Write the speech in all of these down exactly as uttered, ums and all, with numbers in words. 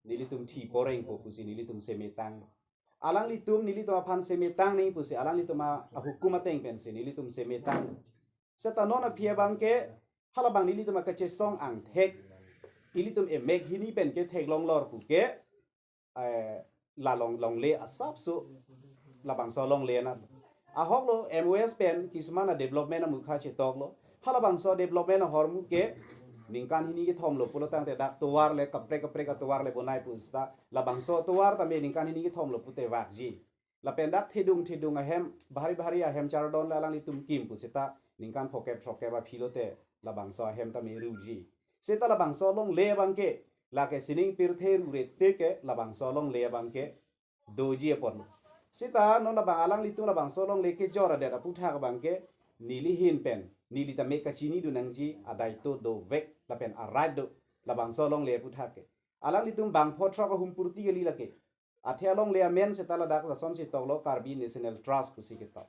nelitum thi porengpo pusi nelitum semetang. Alanglitum nelitum aphan semetang nangji pusi alanglitum a, ahukum ateng pensi nelitum semetang. Seta non aphi abangke halabang nelitum akachesong angthek, ilitum emek hini pen ketheklonglor puke, eh, la long longle asapso labangso longle na. Ahoklo M O S pen kisuman a-development amukha chetoklo. Halabangso development ahormu ke ningkan hini kethomlo pulo tangte dak tovar le kaprek kaprek atovar le bonai pu seta labangso tovar tame ningkan hini kethomlo pute vakji. Lapen dak thedung thedung ahem, bahari bahari ahem chardon le alanglitum kim pu seta ningkan phokep throkkep aphi lote labangso ahem tame ruji. Seta labangso longle abangke, lake sining pirthe rure teke labangso longle abangke doji apotlo. Seta non labang alanglitum labangso longle kejor adet aputhak abangke neli ahin pen neli tame kachinidun nangji adaito dovek lapen a-right do labangso longle aputhak ke. Alanglitum bangpho throk ahum purti kali lake. Athe alongle amen seta ladak lasonsi toklo Karbi National Trust pusi ketok.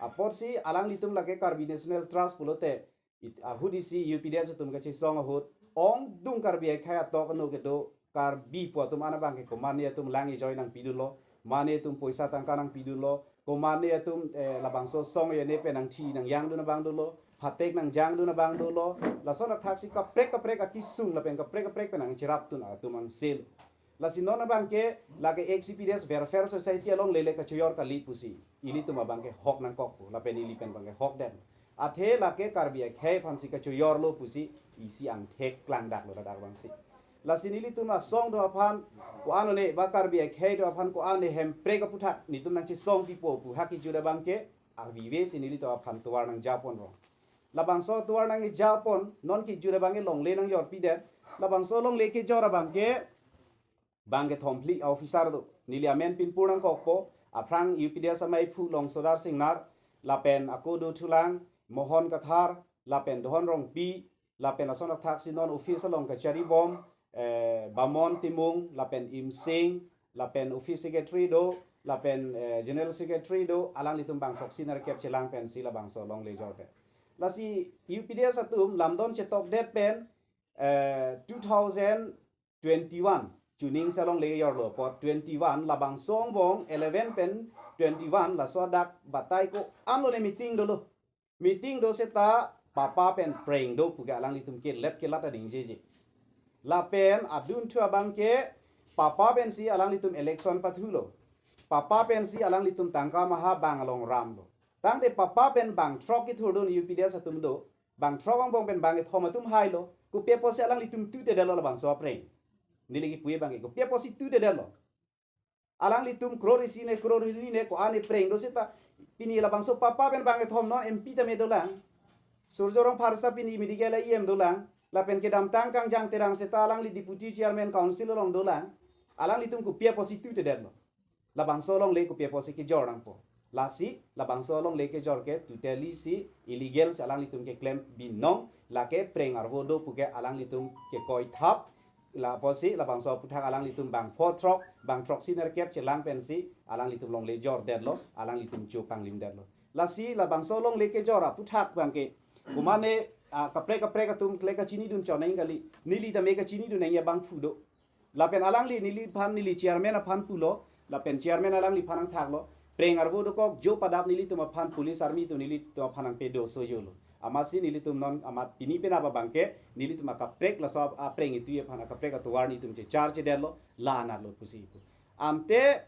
Apotsi alanglitum lake Karbi National Trust pulote it-, ahut isi U P D S atum kachesong ahut ongdung Karbi akhei atok ano kedo Karbipo atum an abangke komatne atum lang ejoi nangpidunlo, mane atum poisa tangka nangpidunlo, komatne atum, eh, labangso song yene pen nangthi nangyangdun abang dolo, phatek nangjangdun abang dolo, lason athaksi kaprek kaprek akisung lapen kaprek kaprek pen nangcherapdun atum angselo. Lasi non abangke lake ex U P D S Welfare Society alongle le kachoyor kali pusi ilitum abangke hok nangkokpo lapen ili pen abangke hokdet. Athe lake Karbi akhei aphansi kachoyorlo pusi isi angthek klangdaklo ladak abangsi. Lasi nelitum asong atum aphan ko-an one ba Karbi akhei atum aphan ko-an ne Hemprek aputhak netum nangchesong pipo pu ha kejut abangke avive si nelitum aphan tovar nangjaponrong. Labangso tovar nangjapon, non kejut abangke longle nangjorpidet. Labangso longle kejor abangke bangkethom phli officer do. Neli amen pinpur nangkokpo, aphrang U P D S amaiphu Longsodar Singnar, lapen ako do thulang, Mohon Kathar, lapen Dohon Rongpi, lapen lason athaksi non office along kacharibom, eh, Bamon Timung, lapen Imsing, lapen office secretary do, lapen, eh, general secretary do, alanglitum bang throksi nerkep chelang pensi labangso longle jordet. Lasi U P D S atum lamdon chetokdet pen, eh, two thousand twenty-one chuning salongle yorlo apot twenty-one labangso angbong eleven pen twenty-one laso adak batai ko-an lone meeting dolo. Meeting do seta papa pen preng do puke alanglitum kelet kelat ading jeje. Lapen adunthu abangke papa pensi alanglitum election pathulo. Papa pensi alanglitum tangka maha bang along ramlo. Tangte papa pen bang throk kethurdun U P D S atum do, bang throk angbong pen bangkethom atum hailo, kopi apotsi alanglitum tutedetlo labangso apreng. Neli kipu abangke kopi apotsi tutedetlo. Alanglitum crore isi ne crore hini ne ko-an ne preng do seta pini labangso papa pen bangkethom non M P tame dolang. Surjya Rongphar seta pini medical E M dolang. Lapen kedamtang Kangjang Terang seta alangli deputy chairman council along dolang. Alanglitum kopi apotsi tutedetlo. Labangso longle kopi apotsi kejor nangpo. Lasi labangso longle kejor ke totally si illegal si alanglitum keklem binong, lake preng arvo do puke alanglitum kekoithap. La apotsi labangso aputhak alanglitum bang pho throk, bang throksi nerkep chelang pensi alanglitum longle jordetlo, alanglitum cho panglimdetlo. Lasi labangso longle kejor aputhak abangke, komatne, ah, kaprek kaprek atum kle kachinidun chonai kali, neli tame kachinidun nangji abangphu do. Lapen alangli neliphan neli chairman aphan pulo, lapen chairman alangliphan nangthaklo, preng arvo dokok jo padap nelitum aphan police army atum nelitum aphan nangpedo so jolo. Amatsi nelitum non amat pini penap abangke, nelitum akaprek laso ap-, apreng itu aphan akaprek atovar netum chechar chedetlo, la-anatlo pusi ipu. Ante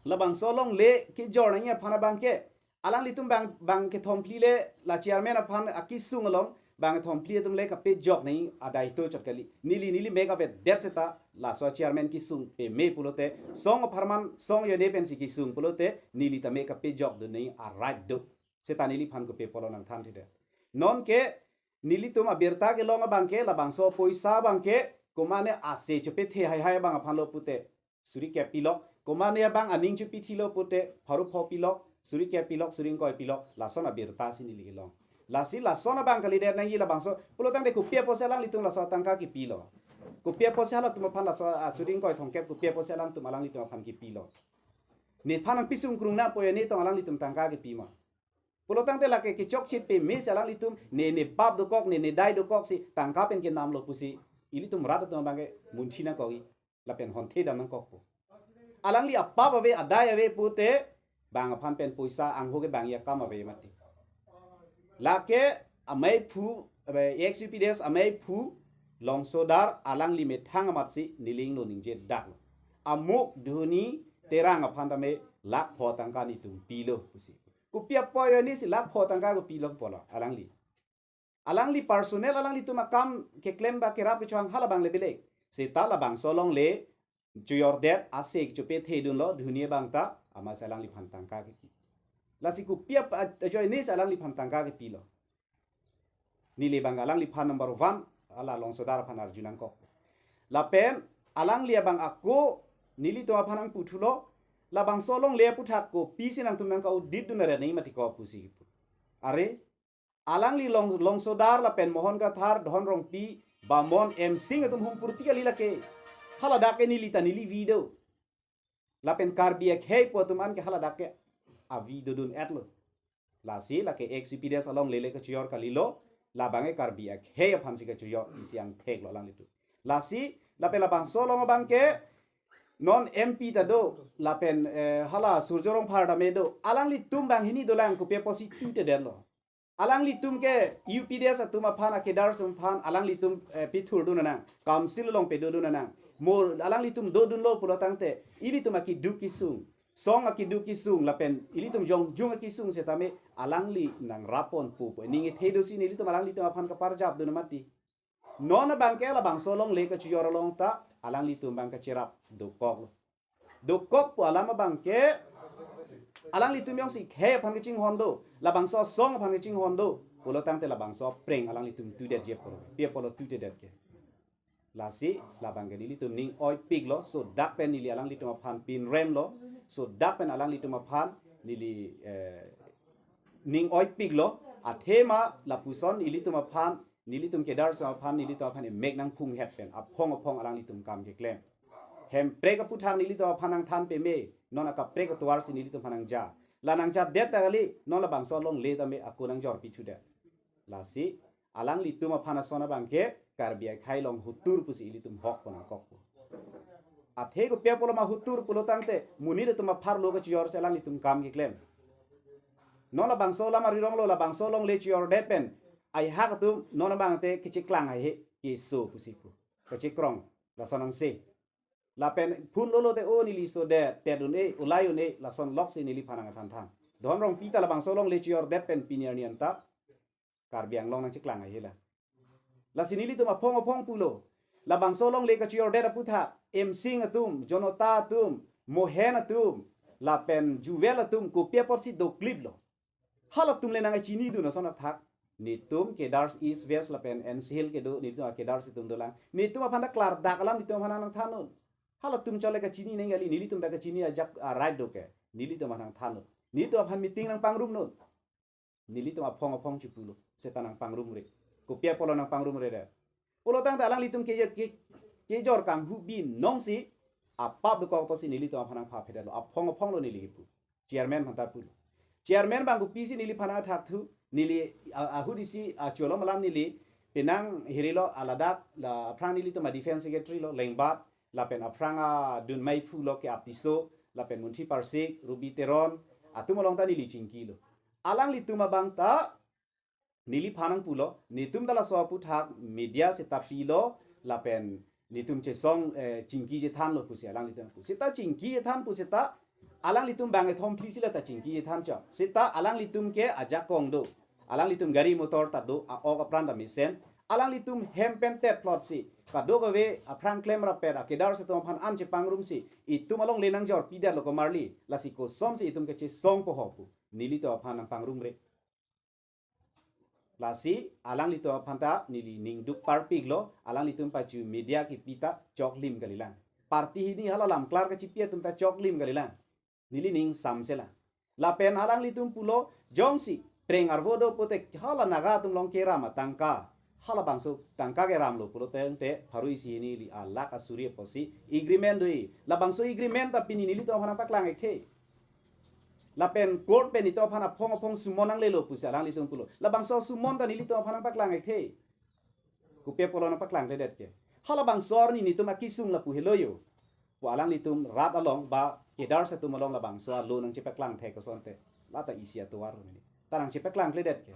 labangso longle kejor nangji aphan abangke, alanglitum bang, bangkethom phli le la chairman aphan akisung along, bangkethom phli atum le kapejok nangji adaito chot kali. Neli, neli mek avedet seta laso chairman kisung peme pulote, song apharman song yone pensi kisung pulote, neli tame kapejokdun nangji a-right do. Seta neliphan kopi apotlo nangthanthedet. Nonke nelitum abirta kelong abangke, labangso poisa abangke, komatne ase chepethe haihai abang aphanlo pute suri kep pilok, komatne abang aning chepithilo pute pharo pho pilok, suri kep pilok, suri ingkoi pilok, lason abirta si neli kelong. Lasi lason abang kalidet nangji labangso, pulo tangte kopi apotsi alanglitum laso atangka kipilo. Kopi apotsi halatum aphan laso, ah, suri ingkoi thomkep, kopi apotsi alangtum alanglitum aphan kipilo. Nephan nangpisung krung nangpo ya, ne tong alanglitum tangka kipi ma. Pulo tangte lake kechokche peme si alanglitum, ne, ne bap dokok, ne, ne dai dokok si tangka pen kenamlo pusi ilitum rat atum abangke munthi nangkokji. Lapen honthe dam nangkokpo. Alangli apap ave, adai ave pute, bang aphan pen poisa angho ke bang akam ave mati. Lake ameiphu, eh, ex U P D S ameiphu Longsodar alangli methang amatsi neli ingno ningje daklo. Amuk Dhoni Terang aphan tame lakh pho tangka netum pilo pusi. Kopi apot ajoine si lakh pho tangka kopilo pulo alangli. Alangli personal alanglitum akam keklem ba kerap kechohang hala abang le belek. Seta labangso alongle chojordet ase chopethedunlo Dhoni abang ta, amatsi alangliphan tangka kepi. Lasi kopi apot ajoine si alangliphan tangka kepilo. Neli abang alangliphan number one, hala Longsodar aphan arju nangkok. Lapen alangli abang ako nelitum aphan nangputhulo, labangso alongle aputhak kopisi nangtum nangka-audit dun are nangji mati ko pusi kipu. Are, alangli Long, Longsodar lapen Mohon Kathar, Dhon Rongpi, Bamon, M Sing atum humpurti kali lake. Haladak ke neli ta neli avi do. Lapen Karbi akhei pu atum an ke haladak ke avi dodun-etlo. Lasi lake ex U P D S alongle le kachojor kalilo, labang ke Karbi akhei aphan si kachojor isi angthek lo alanglitum. Lasi lapen labangso along abang ke non M P ta do, lapen, eh, hala Surjya Rongphar tame do, alanglitum banghini dolang, kopi apotsi tutedetlo. Alanglitum ke U P D S atum aphan, a-cadres atum aphan alanglitum, eh, pithurdun nang, council along pedodun nang. Mo alanglitum dodunlo pulo tangte ilitum akeduk kesung, song akeduk kesung lapen ilitum jongjung akesung setame alangli nangrapponpo pu aning ethe dosi nelitum alanglitum aphan kaparjapdun mati. Non abang ke labangso alongle kachojor along ta alanglitum abang kacherap dokoklo. Dokok pu alam abang ke alanglitum jongsi khei aphan kachinghon do, labangso asong aphan kachinghon do pulo tangte labangso apreng alanglitum tudetji apor. Pi apotlo tutedet ke? Lasi labang ke nelitum ning oipiklo, sodak pen neli alanglitum aphan pinremlo, sodak pen alanglitum aphan neli, eh, ning oipiklo, athema lapuson ilitum aphan, nelitum cadres aphan, nelitum aphan emek nangphunghet pen aphong aphong alanglitum kam keklem. Hemprek aputhak nelitum aphan nangthan peme, non akaprek atovar si nelitum aphan nangja. La nangjadet ta kali, non labangso alongle tame ako nangjorpi thudet. Lasi alanglitum aphan ason abang ke Karbi akhei along hutur pusi ilitum hok pon nangkokpo. Athe kopi apotlo ma hutur pulo tangte monit atum apharlo kachojor si alanglitum kam keklem. Non labangso alam arironglo, labangso alongle chojordet pen aihak atum non abang te kacheklang haihe, keso pusi pu, kachekrong, lason angse. Lapen phun lolo te o neli sodet, tet un-e, ulai un-e, lason loksi neliphan nangthanthan. Dhon Rongpi ta labangso alongle chojordet pen pini arni anta Karbi Anglong nangcheklang haihe la. Lasi nelitum aphong aphong pulo, labangso alongle kachojordet aputhak M Sing atum, Jonota atum, Mohen atum, lapen Jewel atum kopi apotsi dokliplo? Halatum le nangchinidun ason athak. Netum cadres East West lapen N C Hill kedo, netum a-cadres atum dolang. Netum aphan ta klardak alam netum aphan nangthannon. Halatum chole kachini neng kali, nelitum ta kachini ajak, ah, right do ke. Nelitum aphan nangthannon. Netum aphan meeting nangpangrumnon. Nelitum aphong aphong chipulo, seta nangpangrumre. Kopi apotlo nangpangrumre de? Pulo tangte alanglitum ke, ke, kejor kanghu binong si apap dokok apotsi nelitum aphan nangpha phedetlo, aphong aphonglo neli kipu. Chairman aphan ta pulo. Chairman abang kopisi neliphan nangthakthu, neli, a, ahut isi, a, cholom alam neli penang hirilo, aladak la aphrang nelitum a-defense secretary lo, Lengbat, lapen aphrang adun meiphu lo ke Aptiso, lapen Munthi Parsik, Ruby Teron, atum along ta neli chingkilo. Alanglitum abang ta neliphan nangpulo, netum ta laso aputhak media seta pilo, lapen netum chesong, eh, chingki chethanlo pusi alanglitum pu. Seta chingki chethan pu seta alanglitum bang kethom phli si la ta chingki chethan chok. Seta alanglitum ke ajakong do. Alanglitum gari motor ta do, a-ok apran ta mesen. Alanglitum hem pen tet phlot si kadokave aphrang klem rapet a-cadres atum aphan an chepangrum si itum alongle nangjorpidetlo komarli, lasi kosonsi itum kachesongpo ho pu nelitum aphan nangpangrumre. Lasi alanglitum aphan ta neli ningduk parpiklo, alanglitum pachu media kipi ta choklim kalilang. Party hini hala lamklar kachipi atum ta choklim kalilang. Neli ning samselang. Lapen alanglitum pulo, jongsi preng arvo do pute hala Naga atum along keram atangka, halabangso tangka keramlo pulo tangte pharo isi hini ili alakh asuri apotsi agreement do-i. Labangso agreement ta pini nelitum aphan nangpaklang-ekthe. Lapen court pen itum aphan aphong aphong summon nanglelo pusi alanglitum pulo. Labangso summon ta nelitum aphan nangpaklang-ekthe. Kopi apotlo nangpaklangledet ke? Halabangso arni netum akesung lapu helo yo. pu alanglitum rat along ba cadres atum along labangso alo nangchepaklang thek asonte, lata isi atovar mini ta nangchepaklang kledet ke.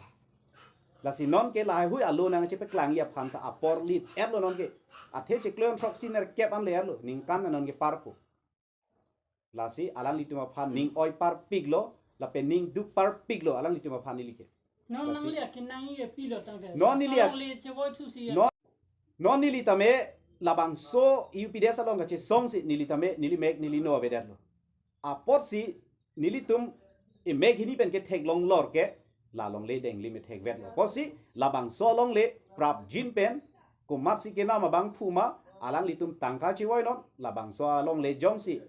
Lasi non ke lahaihui alo nangchepaklang aphan ta apor lit etlo non ke. Athe chiklo throksi nerkep an le etlo, ningkan non ke parpo. Lasi alanglitum aphan ning oi parpiklo, lapen ning duk parpiklo alanglitum aphan neli ke. Non Lasi- nangli akin nangji pilo tangte. Non neli ak- Alongle chevoi thusi ya. Non, non neli tame labangso U P D S along kachesong si neli tame neli mek neli no avedetlo. Apotsi nelitum emek hini pen ketheklong lor ke la longle denglim ethek vetlo. Apotsi labangso longle prapjin pen komatsi kenam abangphu ma alanglitum tangka chevoinon, labangso alongle jongsi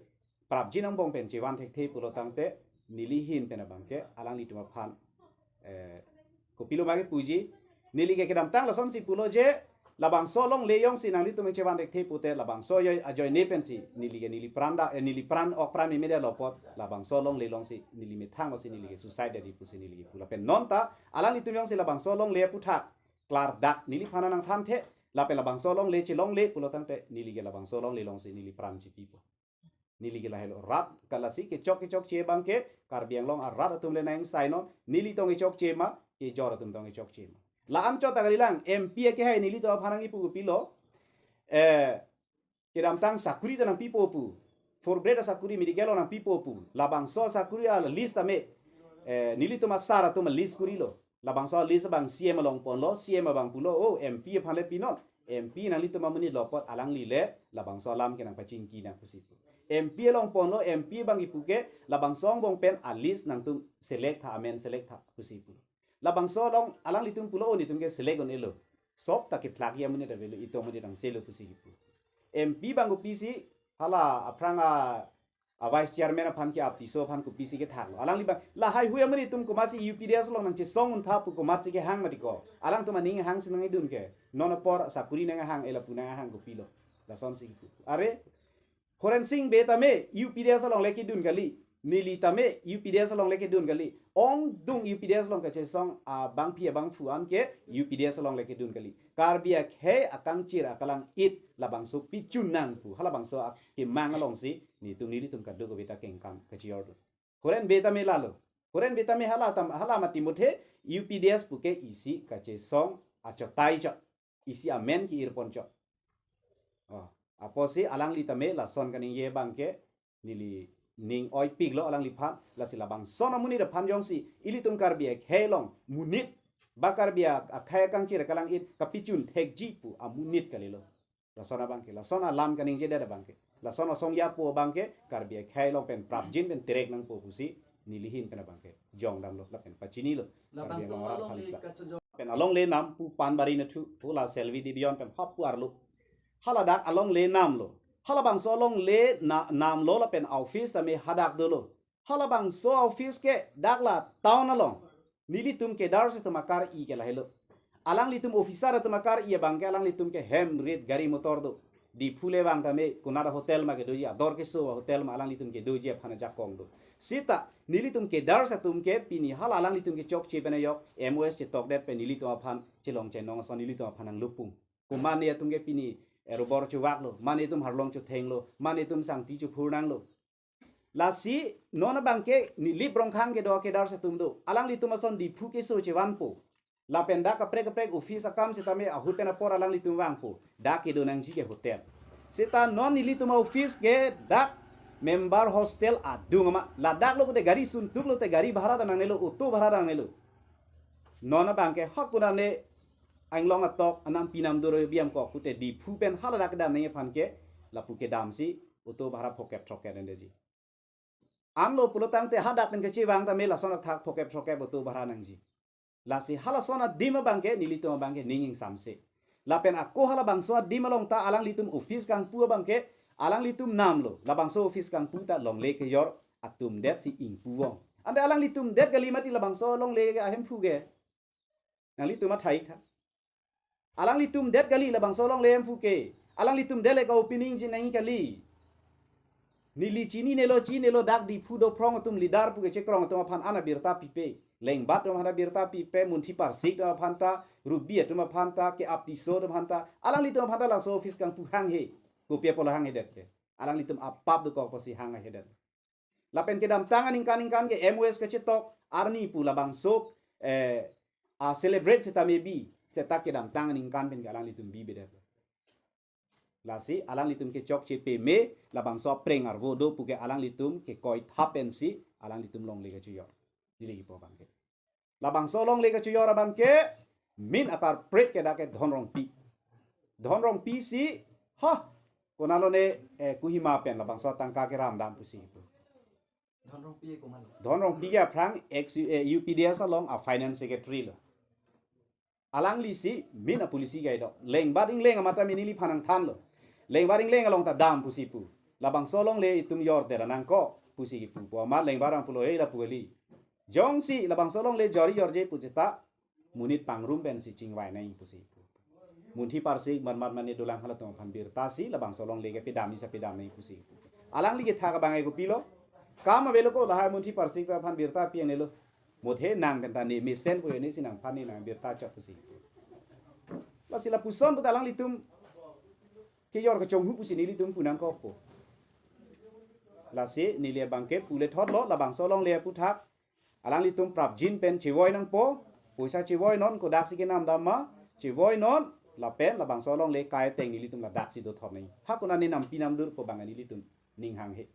prapjin angbong pen chevan thekthe pulo tangte neli ahin pen abangke alanglitum aphan, eh, kopilo ma kepuji, neli ke kedamtang lasonsi pulo je, labangso longle jongsi nanglitum chevan thekthe pute labangso ajoi, ajoine pensi neli ke neli pran da, eh, neli pran ok pran meme detlo apot labangso longle alongsi neli methang osi neli ke suicide detji pusi neli ke pu. Lapen non ta alanglitum jongsi labangso longle aphuthak klardak neliphan nangthanthe, lapen labangso longle chelongle pulo tangte neli ke labangso longle alongsi neli pran chepipo. Neli ke lahelo rat kalasi kechok kechokche abangke Karbi Anglong arat atum le nang sign on, neli tong kechokche ma, kejor atum tong kechokche ma. La-an chot ta kalilang, M P akehai nelitum aphan nangkipu pilo, eh, kedamtang sakuri ta nangpipo pu, fourth grade sakuri medical along nangpipo pu, labangso sakuri a list tame, eh, nelitum asar atum list kurilo. Labangso list abang C M along ponlo, C M abang pulo, oh, M P aphan le pinon. M P nanglitum amonit lo apot alangli le labangso alam ke nangpachingki nang pusi pu. M P along ponlo, M P abang kipu ke labangso angbong pen a list nangtum select tha, amen select tha pusi pu. Labangso along alanglitum pulo, oh, netum ke select un-elo. Sop ta kephlak ya amonit avelo, itum amonit angselo pusi kipu. M P abang kopisi hala aphrang a a vice chairman aphan ke aptiso aphan kopisi kethaklo. Alangli abang, lahaihui amonit atum komatsi U P D S along nangchesong un tha pu komatsi kehang mati ko. Alangtum aning hangsi nangidun ke. Non apor sakuri nanghang, ela pu nanghang kopilo. Lasonsi kipu. Are, Horensing Bey tame U P D S along le kedun kali. Neli tame U P D S along le kedun kali. Ongdung U P D S along kachesong abangpi abangphu an ke U P D S along le kedun kali. Karbi akhei akangchir akalang-it labangso pichun nang pu. Halabangso akemang alongsi netum nelitum kadokave ta kengkam kachior do. Horen Bey tame lalo. Horen Bey tame hala tam, hala mati muthe U P D S pu ke isi kachesong achotai chot. Isi amen ke-ir pon chot. Oh, apotsi alangli tame lason kaningje abangke neli ning oipiklo alangliphan, lasi labangson amonit aphan jongsi ilitum Karbi akhei along monit ba Karbi ak-, akhei akangchir akalang-it kapichun thekji pu amonit kalilo. Lason abangke, lason alam kaningjedet abangke. Lason asong ya pu abangke, Karbi akhei along pen prapjin pen terek nangpo pusi neli ahin pen abangke jong damlo lapen pachinilo. Karbi Anglong arat aphan isi. Pen alongle nam pu Panbari nathu, pu la Selvi Dibion pen hop pu arlo. Haladak alongle namlo. Halabangso alongle na-, namlo lapen office tame hadak dolo. Halabangso office ke dak la town along. Nelitum cadres atum akar-i ke lahelo. Alanglitum officer atum akar-i abangke alanglitum ke hem rit gari motor do. Diphu le vang tame konat hotel ma kedoji, ador keso hotel ma alanglitum kedoji aphan ajakong do. Seta nelitum cadres atum ke pini hala alanglitum kechokche pen ajok M O S chetokdet pen nelitum aphan chelong chenong ason nelitum aphan nanglupung. Ko mane atum ke pini, eh, robor chuvaklo, mane atum harlong chuthenglo, mane atum sangti chuphur nanglo. Lasi non abangke Nilip Rongkhang kedo cadres atum do. Alanglitum ason Diphu keso chevanpo. Lapen dak kaprek kaprek office akam setame ahut pen apor alanglitum vangpo. Dak kedo nangji ke hotel. Seta non nelitum office ke dak member hostel adung ma. Ladak lo pute gari suntuk lote gari bhara ta nangnelo, auto bhara ta nangnelo. Non abangke hok kunane Anglong atok anam pinam duro biam kok pute Diphu pen haladak kedam nangji aphan ke lapu kedamsi auto bhara phokep throket endeji. Anlo pulo tangte hadak pen kechevang tame lason athak phokep throket auto bhara nangji. Lasi halason adim abangke nelitum abangke ning ingsamse. Lapen ako halabangso adim along ta alanglitum office kangpu abangke alanglitum namlo. Labangso office kangpu ta longle kejor atum det si ingpu vong. Ante alanglitum det kali mati labangso longle ahemphu ke. Nanglitum athai tha. Alanglitum det kali labangso longle ahemphu ke. Alanglitum det le ka opening ji nangji kali. Neli chininelo, chinelo dak Diphu dophrong atum leader pu kechekrong atum aphan an abirta pipe. Lengbat atum aphan abirta pipe, Munthi Parsik atum aphan ta, Rubi atum aphan ta, ke-ap Tisso atum aphan ta, alanglitum aphan ta laso office kangpu hanghe. Kopi apot la hanghedet ke. Alanglitum apap dokok pusi hang ahedet. Lapen kedamtang aningkan ningkan ke M O S kachetok arni pu labangso, eh, a celebrate seta maybe seta kedamtang aningkan pen ke alanglitum bibedet. Lasi alanglitum kechokche peme labangso apreng arvo do puke alanglitum kekoi thap pensi alanglitum longle kachojor. Neli kipu abangke. Labangso longle kachojor abangke min akarpret ke dak ke Dhon Rongpi. Dhon Rongpi si, ha, konatlo ne, eh, Kohima pen labangso atangka keram dam pusi kipu. Dhon Rongpi ke komatlo? Dhon Rongpi ke aphrang ex, eh, U P D S along a finance secretary lo. Alangli si min a policy ke do. Lengbat ingleng amat ta neliphan nangthanlo. Lengbat ingleng along ta dam pusi pu. Labangso longle itum jor tera nangkok pusi kipu. Pu amat lengbat abang pulo, "Hei lapu kali. Jongsi labangso longle jori jorje pu seta monit pangrum pensi chingvai nang pusi pu. Munthi parsik mat mat mane dolang halatum aphan birta si labangso longle ke pedam isa pedam nang pusi pu." Alangli kethak abang ke kopilo? Kam avelo ko, lahai munthi parsik aphan birta pi-angnelo. Muthe nang pen ta ne mesen pu ne si nangphan ne nang birta chot pusi pu. Lasi lapuson puta alanglitum kejor kachonghu pusi nelitum pu nangkokpo. Lasi neli abangke pule thotlo, labangso longle aputhak alanglitum prapjin pen chevoi nangpo, poisa chevoi non, kodaksi kenam dam ma, chevoi non, lapen labangso longle kai ateng nelitum ladaksi dothor nang. Ha konat ne nampi namdur pu abang nelitum ning hanghe.